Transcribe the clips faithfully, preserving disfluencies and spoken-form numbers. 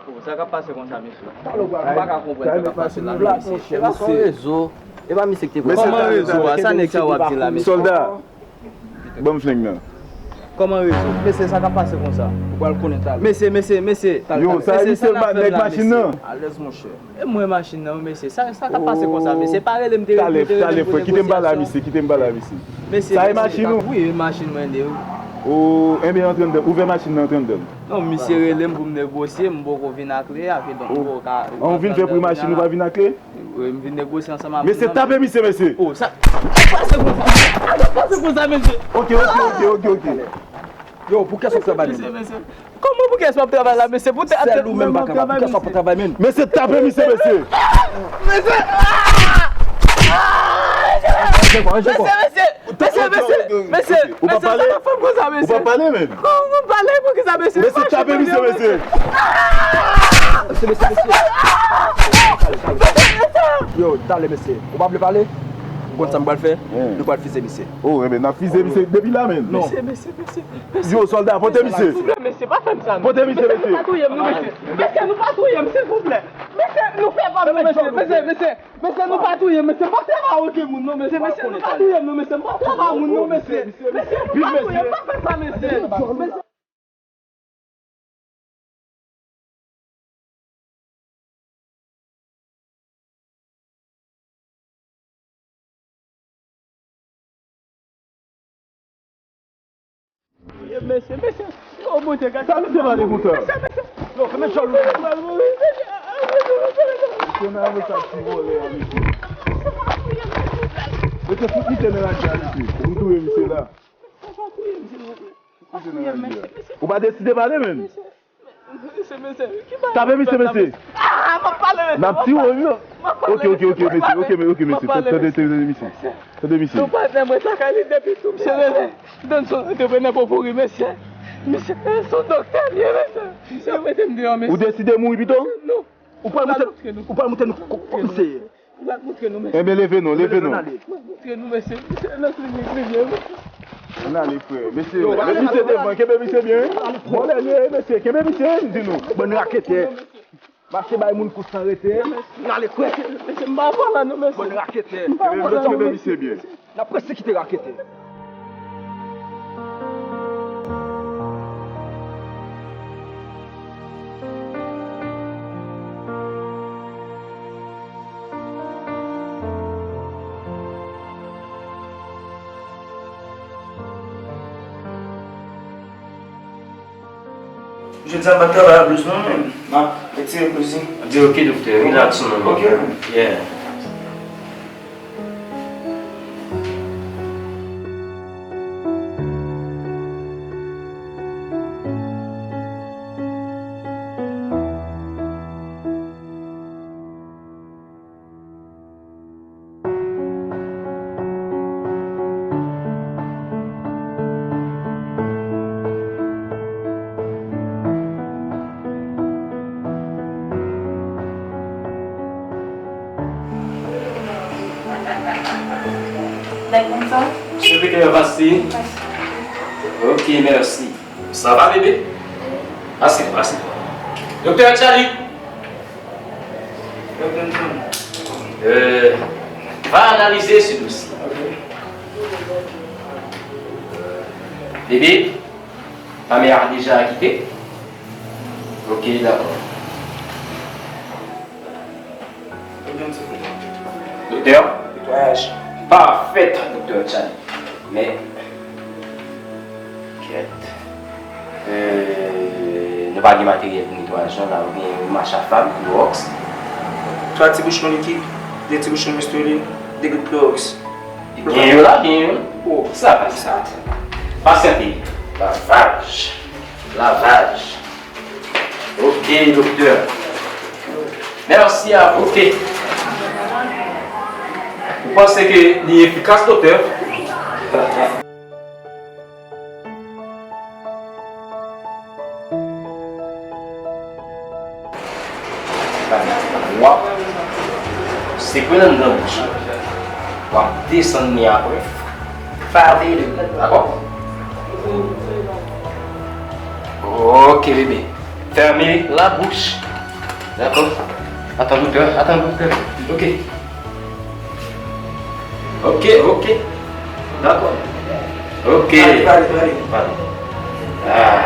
Sa k ap pase konsa, mesye? M pa ka konprann sa k ap pase la, mesye. E pa son rezo. E pa misye ki te... Kòman rezo a? Sa nèg sa w ap di la, mesye? Sòlda, ban m flenk nan. Kòman rezo? Mesye, sa k ap pase konsa? Ou pral konnen talè. Mesye, mesye, mesye. Yo, sa misye, nèg machin nan. Alèz, monchè. E mwen machin nan, mesye. Sa, sa k ap pase konsa, mesye? Pa rele m, te rele m, te rele m pou negosye ansanm. Talè, frè, kite m pale a misye, kite m pale a misye. Mesye, sa e machin ou? Wi, e machin mwen, de. O, enben, antre anndan. Ouvè machin nan, antre anndan. Non, misye rele m pou m negosye, m poko vin ak kle a, kidonk m poko ka... An, ou vin fè pri machin, ou pa vin ak kle? Wi, m vin negosye ansanm avè w. Mesye, tape misye, mesye. O, sa, sa k ap pase konsa? Sa k ap pase konsa, mesye? Ok, ok, ok, ok, ok. Yo, pou kiyès w ap travay menm? Mesye, mesye. Kòman pou kiyès w ap travay la, mesye? Pou tèt... Sèl ou menm pa ka travay, pou kiyès w ap travay menm? Mesye, tape misye, mesye. Mesye! Mesye, mesye! Mesye, mesye! Mesye, mesye, sa pa fè m konsa, mesye. Ou pa pale, men. Ou pa pale, poukisa, mesye? Mesye, tape misye, mesye. Mesye, mesye, mesye. Yo, talè, mesye. Ou pa vle pale? Ou konn sa m pral fè? Nou pral fize misye. O, enben, n ap fize misye depi la, men. Non. Mesye, mesye, mesye. Yo, sòlda, pote misye. Silvouplè, mesye, pa fè m sa, non. Pote misye, mesye. Mesye, nou pa touye m, non, mesye. Mesye, nou pa touye m, silvouplè. Mesye, nou fè pa nou, mesye. Mesye, nou pa touye m, mesye. M p ap travay okenn moun, non, mesye. Mesye, nou pa touye m, non, mesye. M p ap travay moun, non, mesye. Mesye, nou pa touye m, pa fè sa, mesye. Mesye. Mesye, mesye, yo, Bondye, gade sa misye pale konsa. Mesye, mesye. Yo, fèmen djòl ou. Misye nan avè sa ti vòlè a, mesye. Mesye, fout misye nan lari a, mesye. Pou m touye misye la. Misye nan lari a. Ou pa deside pale, menm? Tape misye, mesye. Ah, m ap pale, mesye. N ap tiye w, wi. Ok, ok, ok, mesye. Ok, ok, mesye. Tande, tande, tande, misye. Tande, misye. Yon patnè mwen lakay li depi tou, misye rele. Donn son antreprenè pou kouri, mesye. Misye, se yon doktè li ye, mesye. Misye mete m deyò, mesye. Ou deside mouri pito? Non. Ou pral montre, ou pral montre nou kòman misye ye. Ou pral montre nou, mesye. Enben, leve non, leve non. Ou pral montre nou, mesye. Misye nan klinik li ye, mesye. Ann ale, frè. Mesye, met misye devan, kenbe misye byen. Bon, lè li ye, mesye, kenbe misye, m di nou. Bann raketè. Mache bay moun kou san rete. Ann ale, frè. Mesye, m pa pran la non, mesye. Bann raketè. M pa pran la non, mesye. Kenbe misye byen. N ap pèsekite raketè. Jodi a m pa t travay a blues non, men m ap etire blues li. Di ok, doktè, relax non. Ok, man. Yeah. Bèl konsa? Silvouplè, pase. Ok, mèsi. Sa va, bebe? Pase, pase. Doktè Charlie. Euh, va analize ce dossier. Bebe, kamera a deja aktive? Ok, dakò. Doktè? Netwayaj. Pafè, doktè Charlie. Men, kèt. Euh, nou pa gen materyèl pou netwayaj lan la, ou gen yon mach a fab, klowòks. Twa ti bouchon likid, de ti bouchon Listerine, de gout klowòks. Gen yo la, gen yo. Oh, sa va, sa. Pasyante. Lavaj. Lavaj. Ok, doktè. Mèsi a vous. Ok. Ou panse ke li efikas, doktè? W ap sekwe l anndan bouch ou. W ap desann li apre. Fale li, dakò? Ok, bebe. Fèmen la bouch. Dakò. Atan, doktè, atan, doktè. Ok. Ok, ok. Dakò. Ok. Pale, pale, pale. Pale. Ah.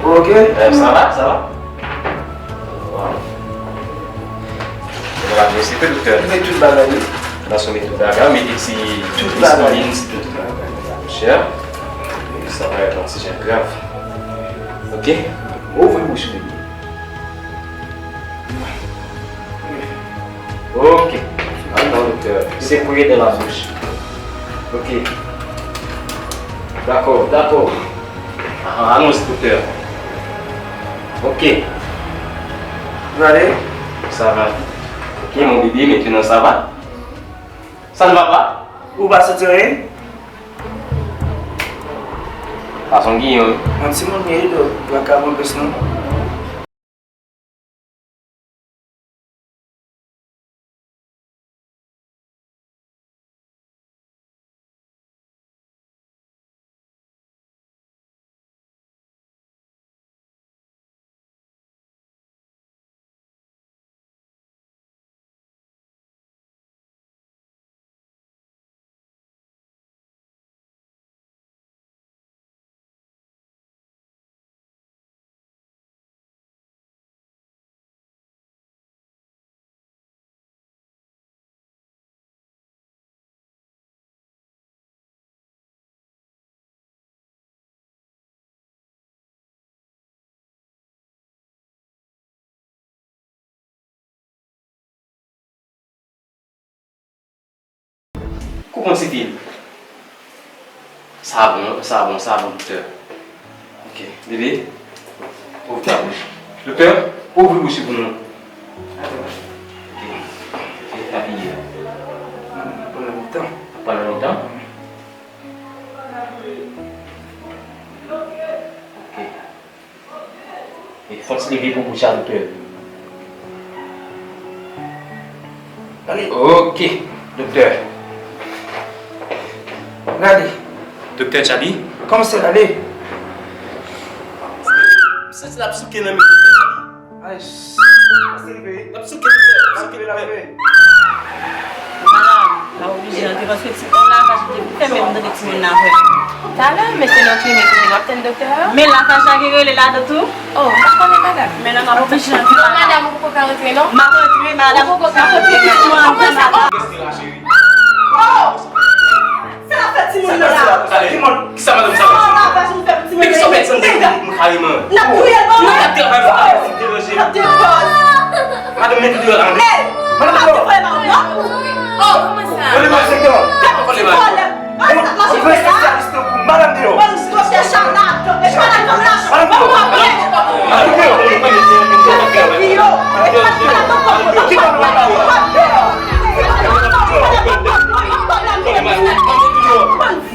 Ok. Euh, sa va, sa va? Wow. Mwen ap mèsi tou, doktè. Mete tout bagay, wi. Nan soumete tout bagay, mete ti, tout bagay, insulin, ti tout bagay. Chè. Sa va èt yon ti jan grav. Ok. Ouvri bouch ou, bebe. Ok. Ann nan, doktè. Sekwe dan labouch. Ok. Dakò, dakò. Ahan, alonzi, doktè. Ok. Gade. Sa va. Ok, mon bébé, maintenant ça va? Ça ne va pas? Ou pa santi anyen? Pa santi anyen. Yon timoun li ye, dòk, pa ka pran pès non. Koupe yon ti fil. Sa bon, sa bon, sa bon, doktè. Ok, bebe, ouvri ta bouch. Doktè, ouvri bouch pou nou. Ok, ok, apiye. Pandan lontan. Pandan lontan? Ok. E fòs leve pou bouch la, doktè. Gade. Ok, doktè. Gade. Doktè Tchadi? Kòmanse gade. M santi l ap souke nan men. Ay, kòmanse leve. L ap souke, doktè. L ap souke, doktè. Madanm, pa oblije antre paske ti, yon lavaj ki te pou fèmen, m tande timoun nan avè m. Talè, mete nan klinik, wi, w ap tann doktè a? Men lavaj la gen rele ladan tou. Oh, m pa konnen, madanm. Men non, m ap oblije antre, madanm. Non, madanm, ou poko ka rantre, non? M ap rantre, madanm. Ou poko ka rantre, madanm. Kòman sa? Oh! Sa l ap fè timoun nan la? Sa k pase la? Kisa madanm sa fè? Oh, lavaj ou fè pou timoun nan. Men kisa w fè timoun nan kareman? N ap touye l, bon. N ap travay pou nou, n ap deranje. N ap deranje. Madanm, mete deyò la. Madanm, deyò. Madanm, deyò. Oh, kòman sa? Rele malfektè. Ti vòlè. Ou vle espesyalist tankou madanm deyò. Bon, doktè Charnat. E pa la doktè Charnat. Madanm deyò. Madanm deyò. Kite nou pale.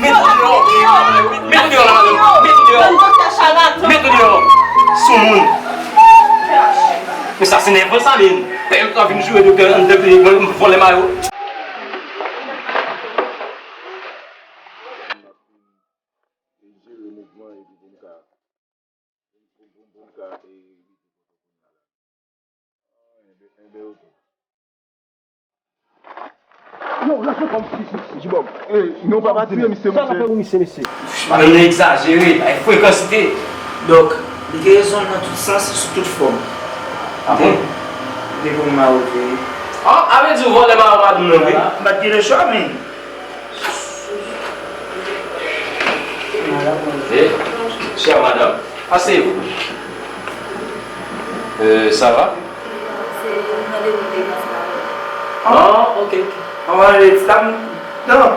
Mete deyò. Mete deyò la, madanm. Mete deyò. Mete deyò. Soumoun. Men sa se nèvan sa, men. Pèmèt mwen vin joure doktè anndan klinik mwen, m vòlè mayo. E jere mouvman epi pou m ka, pou m, pou m, pou m ka, e, Yo, lage kòm si, si, si, Jibòb. Ey, non, pa, pa tiye misye, sa misye. Sa fè pou misye, mesye. Madanm nan egzajere, bay frekansite. Donk, li gen rezon nan tout sans, sou tout fòm. Ah bon? Li te pran mayo vre. Ah, a vle di ou vòlè mayo madanm nan vre? M pa t gen lechwa, men. Eh, chère madame, asseyez-vous. Euh, ça va? Ah, ok, ok. An rete la, non.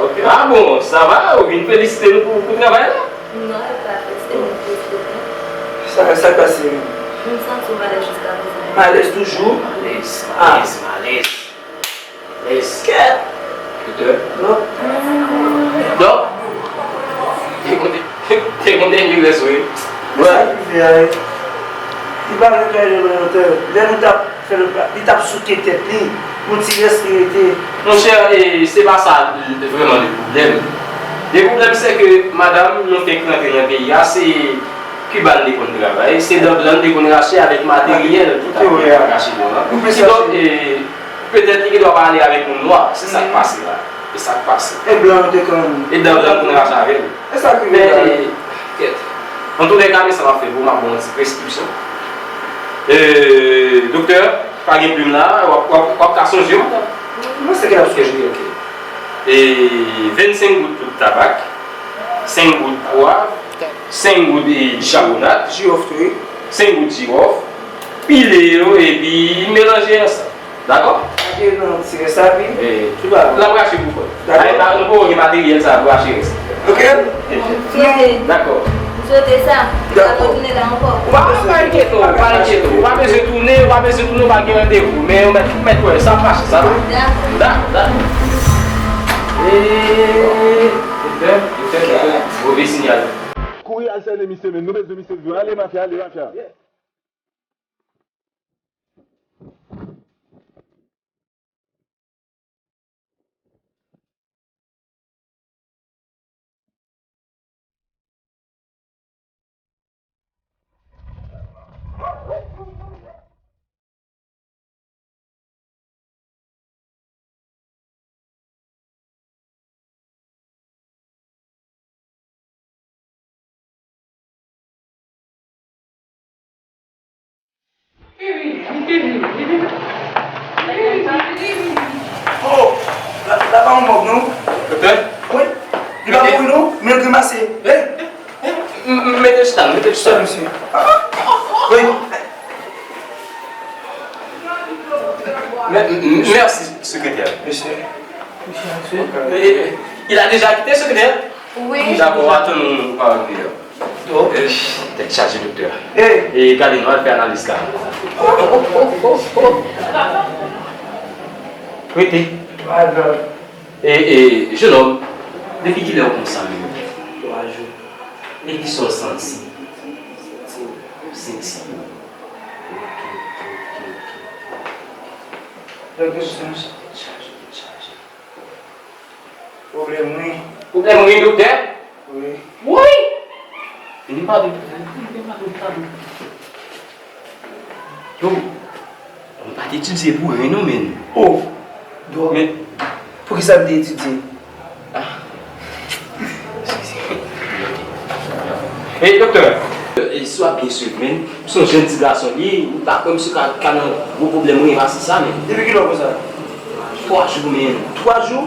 Ok. Ah bon, ça va? Ou vin felisite nou pou, pou travay la? Non, e pa felisite nou, felisite nou. Sa, sa k pase menm? M santi m alèz jiska prezan. Alèz toujou? Alèz, alèz, alèz. Eskèt. Doktè. Dòk. Dòk. Te konn, te konn dènye rès, wi. Sa ki fè a, wi. Li pa vle fè yon doktè. Lè nou t ap fè l, li t ap souke tèt li. Yon ti rès li rete. Monchè, e, se pa sa vrèman le pwoblèm. Le pwoblèm, se ke madanm nou fenk rantre nan peyi a, se Ki bal li konn travay, se dan blan li konn rache avèk materyèl ki ta rache blan an. Kidonk, e, petèt li gendwa pa ale avèk moun nwa, se sa k pase la. Se sa k pase. E blan yo te konn. E dan blan konn rache avè l. E sa k rive la. Men, e, kèt. Antoulèka, men sa m ap fè pou w, m ap ba w yon ti preskripsyon. E, doktè, pa gen plim la, w ap, w ap, w ap ka sonje w. Mwen se ki ap sonje. Ok, ok. E, vennsenk gout poud tabak, senk gout pwav, senk gout, e, bikabonat, senk gout jiwòf, pile yo epi melanje ansanm. Dakò? Ap nan ti rès la, wi. L ap rache pou kò l. Dakò. Ay, pa, nou poko gen materyèl sa pou rache rès. Ok? Dakò. M swete sa. Dakò. Ou pa, ou pa enkyete w, ou pa enkyete w. Ou pa bezwen tounen, ou pa bezwen tounen, ou pa gen randevou. Men ou mèt, ou mèt wè, sa ap mache, sa va. Dakò. Dakò, dakò. E, doktè, doktè, doktè, move siyal. Kouri al sène misye, men nou bezwen misye vivan. Ale, mafya, ale, mafya. Oh, la, la pa yon mòg, non? Doktè? Wi. Li pa mouri, non, men l grimase. Eh, eh, eh, m, m, mete l chita, mete l chita. Sa, mesye. Wi. Mè-, m-, m-, mèsi, sekretè. Mesye. Mesye, mesye. Eh, eh, eh, il a déjà quitté, sekretè? Wi. Dakò, w a tann yon pawòl deyò. Oh. Eh, tèt chaje, doktè. Eh. E gade, nou al fè analiz ka. Rete. E, e, jenòm, depi kilè w konsa menm? Twa jou. E kisa w santi? Santi. Santi. Ok, ok, ok, ok. Doktè, sa chaje, chaje, chaje. Pwoblèm ri. Pwoblèm ri, doktè? Wi. Wi! Vin pa vin, vin pa vin, vin pa vin. Yo, mwen pa t etidye pou ren non, men. Oh! Dwòl. Men, poukisa m te etidye? Ah. Ey, doktè, e, si w ap byen swiv, men, m se yon jèn ti gason li, m pa kwè misye ka, ka nan gwo pwoblèm wi, pase sa, men. Depi kilè w konsa? Twa jou, men. Twa jou?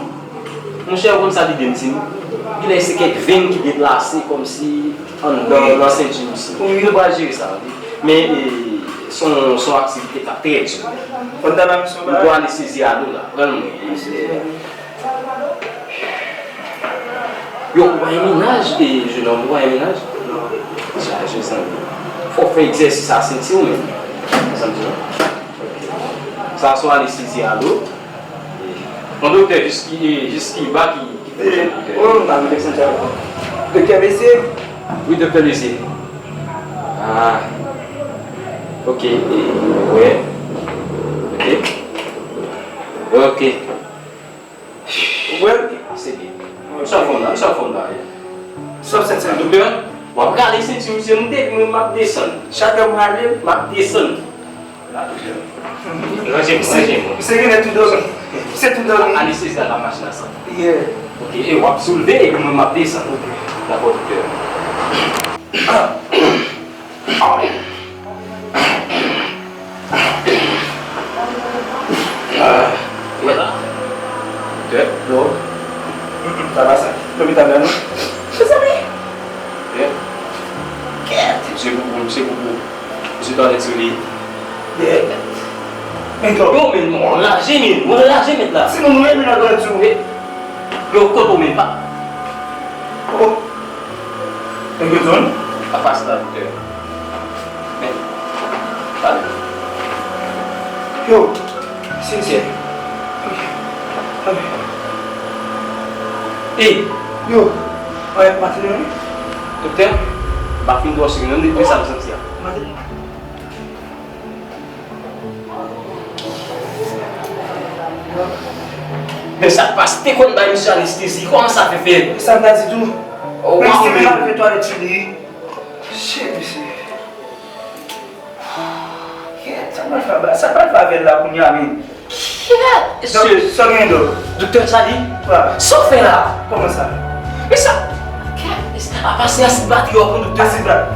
Monchè, ou konn sa lide m di m? Genlè se kèk venn ki deplase kòmsi anndan nan senti misye. Wi. Nou pral jere sa, wi. Men, e, se yon, se yon aktivite k ap trè di. Ou pral anestezi a nou la. Pran l mwen. Yo, ou pa gen mennaj, e, jenòm, ou pa gen mennaj? Chaje, zanmi. Fò w fè egzèsis a senti w menm. Zanmi, non? Sa se yon anestezi a dlo. Bon, doktè, jis ki, jis ki ba ki, ki pwochèn doktè? Oh, m pa vle senti a. Doktè Mesier? Wi, doktè Mesier. Ah. Ok, e, wè. Ok. Ok. Ou wè l? Se byen. Misye anfòm la, misye anfòm la. Sa w senti? Doktè, w ap rale senti misye moute, epi mwen m ap desann. Chak lè m rale l, m ap desann. Ranje m, ranje m. Misye genlè tou dòmi. Misye tou dòmi. Anestezi a la machin a san. Yeah. Ok, e w ap soulve, epi mwen m ap desann. Ok. Dakò, doktè. Ah, wè la. Doktè, non. Mm, mm, sa pa sa. Lopital la, non. Mezanmi. Doktè. Kèt. Misye poupou, misye poupou. Misye tande ti li. Yeah. Men yo, men, mwen anraje, men, mwen anraje, men la. Si nou, nou renmen nan grandi, wi. Yo, kote w, men, pa. Oh. Nèg yo di w? Pa pase la, doktè. Men, pale. Yo, se, se. Ok. Ok. Ey! Yo, wè, Martin, wi. Doktè, m pa fin twò siri, non, de sa m santi a. Martin. Men sa k pase, te konn bay misye anestezi, kòman sa fè fèt? E sa m ta di tou. Oh, men misye menm al fè twalèt sou li. Shit, mesye. Sa pral fè avè l la kounye a, men. Kèt, mesye. Sa w gen, Dòk? Doktè Charlie? Sa w fè la? Kòman sa? Men sa, kèt, mesye, apa se asid batri w ap pran, doktè? Asid batri.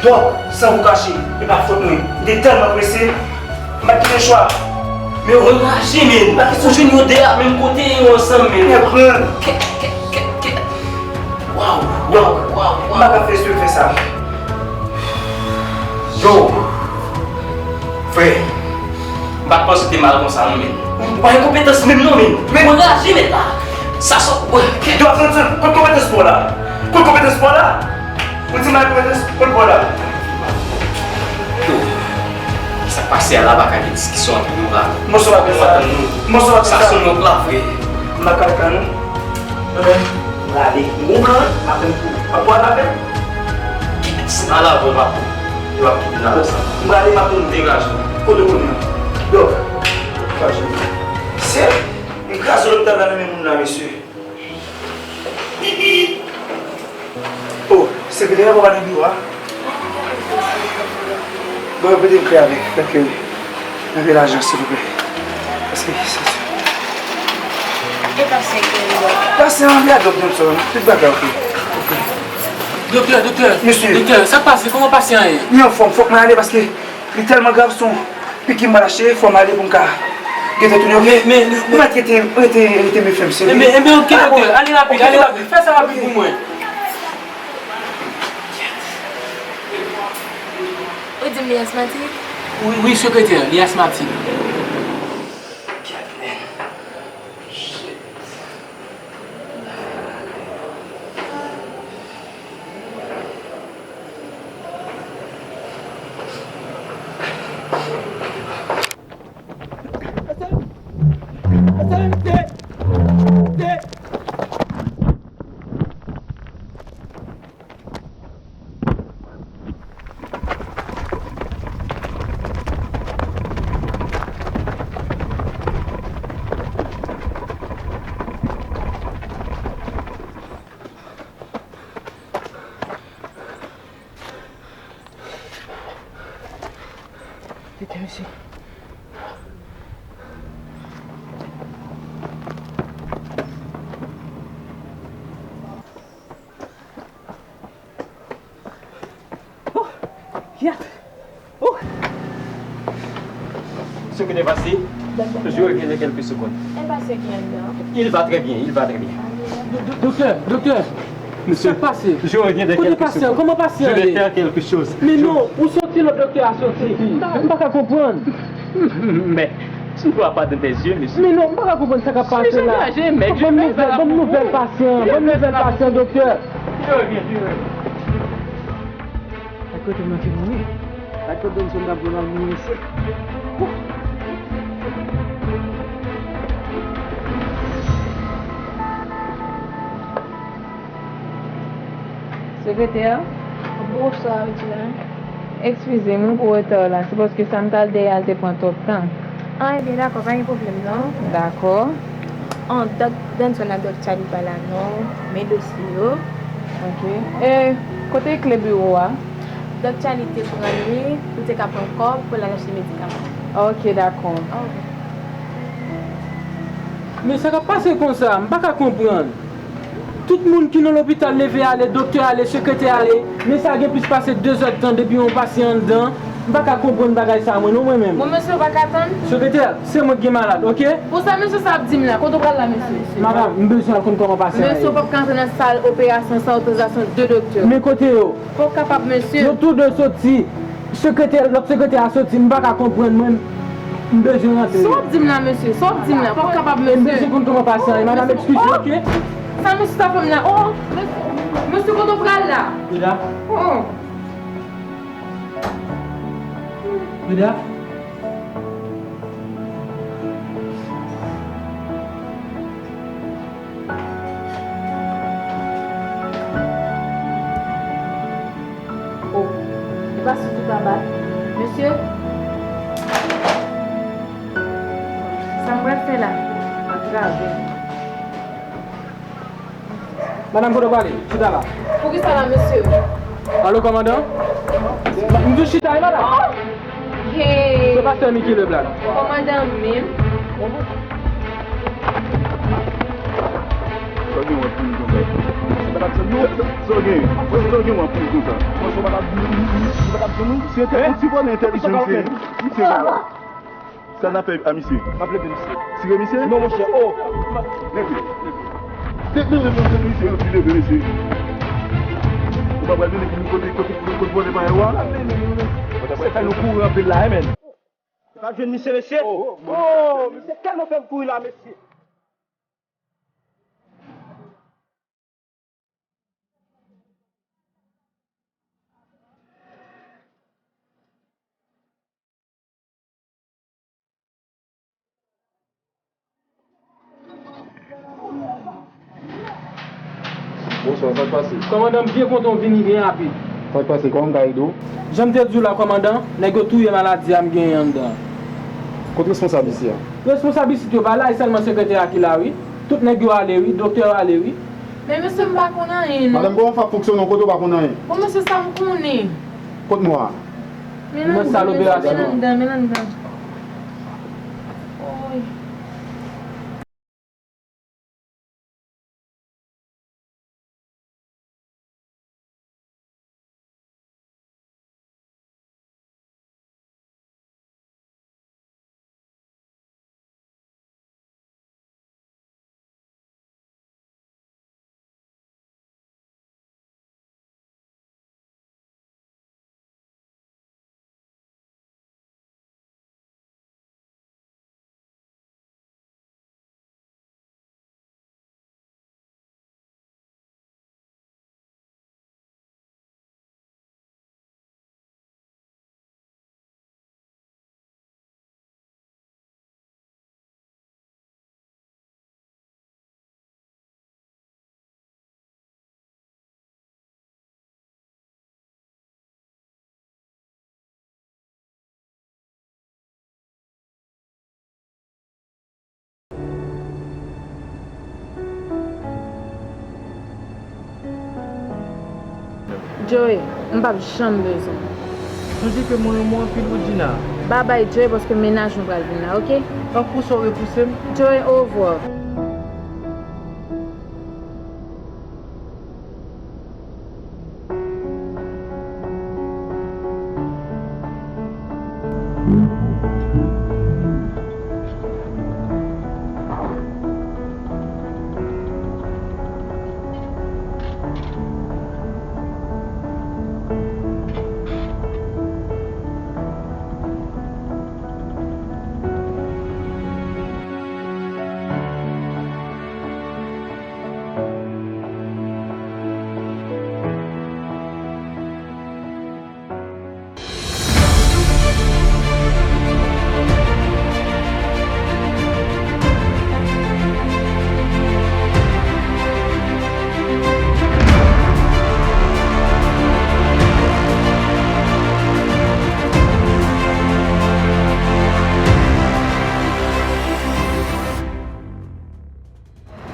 Dòk, san vou kache, e pa fòt mwen. M te tèlman prese, m pa t gen chwa. Men w anraje, men. Ou jwenn yo de a menm kote, yo ansanm, men. Kèt, kèt, kèt, kèt. Waw, waw, waw, waw. M pa ka fè espere fè sa. Yo, frè, m pa t panse w te mal konsa, non, men. Ou pa gen konpetans menm, non, men. Men w anraje, men la. Sa sòt, wè. Dwa, tann, tann, kot konpetans pa w la? Kot konpetans pa w la? Ou di m al konpetans, kot pa w la? Yo, sa k pase a la pa ka gen diskisyon ant nou la. Mòso pa fè sa. Mòso pa fè sa. Sa se yon lòt la, frè. M pa ka tann ou. Mwen menm, m prale. M gon plan, m ap tann pou, ap pale avè m. Kèt, se pa la vre, papa. Yo ap kite n al ansanm. M prale, m ap tann ou. Degaje w. Kote w konnen an? Dòk. Degaje w. Se, m kraze lopital la nan men moun la, mesye. Oh, sekretè a pa nan biwo a? Bon, yo prete m kle avèk, fè ke nan vye lajan, silvouplè. Paske se... E pasyan ki an dòk? Pasyan an vye a dòk nan sòl, tout bagay oke. Doktè, doktè, mesye, doktè, sa k pase? Kòman pasyan an ye? Li anfòm, fòk mwen ale paske li tèlman grav, se yon piki m pral achte, fò m ale pou m ka gentan tounen, oke? Men, men, men. Ou mèt rete, rete, rete, mesye, m serye. Enben, enben, oke, doktè, ale rapid, ale rapid, fè sa rapid pou mwen. Ou di m li asmatik? Wi, wi, sekretè, li asmatik. Kite misye. Oh, kèt. Oh. Ce qui est passé, je reviens dans quelques secondes. Il va très bien, il va très bien. Do-, do-, doktè, doktè. Sa k pase? Je reviens dans quelques secondes. Kote pasyan an? Kòman pasyan an ye? Je vais faire quelque chose. Men non, ou soti lòt doktè a soti. M pa ka konprann. Mais tu ne vois pas dans tes yeux, monsieur. Men non, m pa ka konprann sa k ap pase la. Ban m nouvèl, ban m nouvèl pasyan, ban m nouvèl pasyan, doktè. Ak kote mwen fin mouri. Ak kote m fin mouri, mwen al mouri isit. Sekretè? Bonswa, Regina. Eskize m wi pou reta w la. Se paske sa m t al dèyè a te pran twòp tan. Ah, ebyen, dakò, pa gen pwoblèm, non. Dakò. An, dòk Denson ak dòk Charlie pa la, non. Men dosye yo. Ok. E kote kle biwo a? Dòk Charlie te pran li pou l te ka pran kòb pou l al achte medikaman. Ok, dakò. Ok. Men sa k ap pase konsa? M pa ka konprann. Tout moun ki nan lopital leve ale, doktè ale, sekretè ale, men sa gen plis pase de zèdtan depi yon pasyan anndan. M pa ka konprann bagay sa a, mwen, non, mwen menm. Bon, mesye, ou pa ka tann? Sekretè, se mwen ki gen malad, ok? Bon, sa mesye sa ap di m la? Kote w pral la, mesye? Madanm, m bezwen al konn kòman pasyan an ye. Mesye, ou p ap ka antre nan sal operasyon san otorizasyon de doktè. Men kote yo? Fò w kapab, mesye. Yo tou de soti. Sekretè, lòt sekretè a soti, m pa ka konprann, mwen, m bezwen rantre. Sa w ap di m la, mesye? Sa w ap di m la? Fò w kapab, mesye. M bezwen konn kòman pasyan an ye. Madanm, eskize, ok? Sa mesye sa fè m la? Oh, mesye, mesye, kote w pral la? Meda. Oh. Meda. Oh, li pa sou tout aba. Mesye. Sa m pral fè la? Antrave. Madanm, kote w prale? Chita la. Poukisa la, mesye? Alo, kòmandan? M di w chita, wi, madanm. Hey! Se pastè Mickey Leblanc. Kòmandan menm. Sa w gen w ap di m konsa? Sa w gen? Sa w gen w ap di m konsa? Sa w gen w ap di m? Se yon ti vòlè entèlijan, misye. Misye konsa. Sa n ap fè a misye? M ap leve misye. Tire misye? Non, monchè, oh! Leve, leve. Leve, leve, leve, misye, anpi leve, mesye. Ou pa pral vini pou nou kote, kote, kote, kote vòlè pa yo a? Misye fè nou kouri anpil la, wi, menn. Ou pa jwenn misye, mesye? Oh, oh, misye tèlman fè m kouri la, mesye. Bonswa, sa k pase? Kòmandan, m byen kontan w vini byen rapid. Sa k pase? Kòman m ka ede w? Jan m te di w la, kòmandan, nèg yo touye maladi a m genyen anndan. Kot responsab isit la? Responsab isit yo pa la, e sèlman sekretè a ki la, wi. Tout nèg yo ale, wi. Doktè yo ale, wi. Men mesye, m pa konn anyen, non. Madanm, kòman w ap fonksyone yon kote w pa konn anyen? Bon, mesye, sa m konnen. Kot mò a? Men anndan, men anndan, men anndan. Oy. Joey, m p ap janm bezwen w. Sonje ke mwen renmen w anpil, Woodjina. Babay, Joey, paske mennaj nou pral vin la, oke? Tankou sa w repouse m. Joey, ovwa.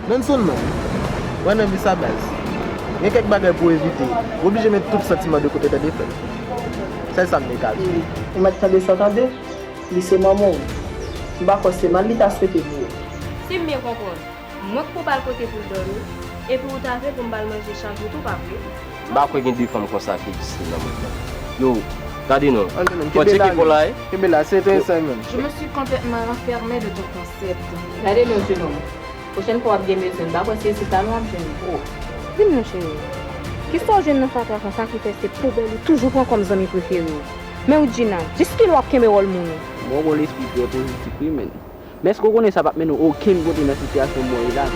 Benson man, mwen nan vi sa baz. Gen kèk bagay pou w evite. W oblije met tout santiman de kote, tande frè m. Sèl sa m te ka di w. Ou mèt tande sa, tande? Li se manman w. M pa kwè se mal li ta swete pou ou. Si m byen konprann, mwen k pou ba l kote pou l dòmi, epi ou ta vle pou m ba l manje chak jou tou, pa vre? M pa kwè gen de fanm konsa ki egziste nan mond lan. Yo, gade non. Fò tcheke kò la, wi. Kenbe la, se te sa menm. Je me suis complètement renfermée de ton concept. Gade non, jenòm. Pwochèn fwa w ap gen bezwen, m pa kwè se isit la non w ap jwenn li. Oh, vin non, cheri. Kisa w jwenn nan fatra konsa ki fè se poubèl ou toujou pran kòm zanmi prefere w? Men Woodjina, jiskilè w ap kenbe wòl moun ou? Mwen gen yon lespri trè pozitif, wi, menn. Men èske w konnen sa p ap mennen w okenn kote nan sitiyasyon mwen ye la?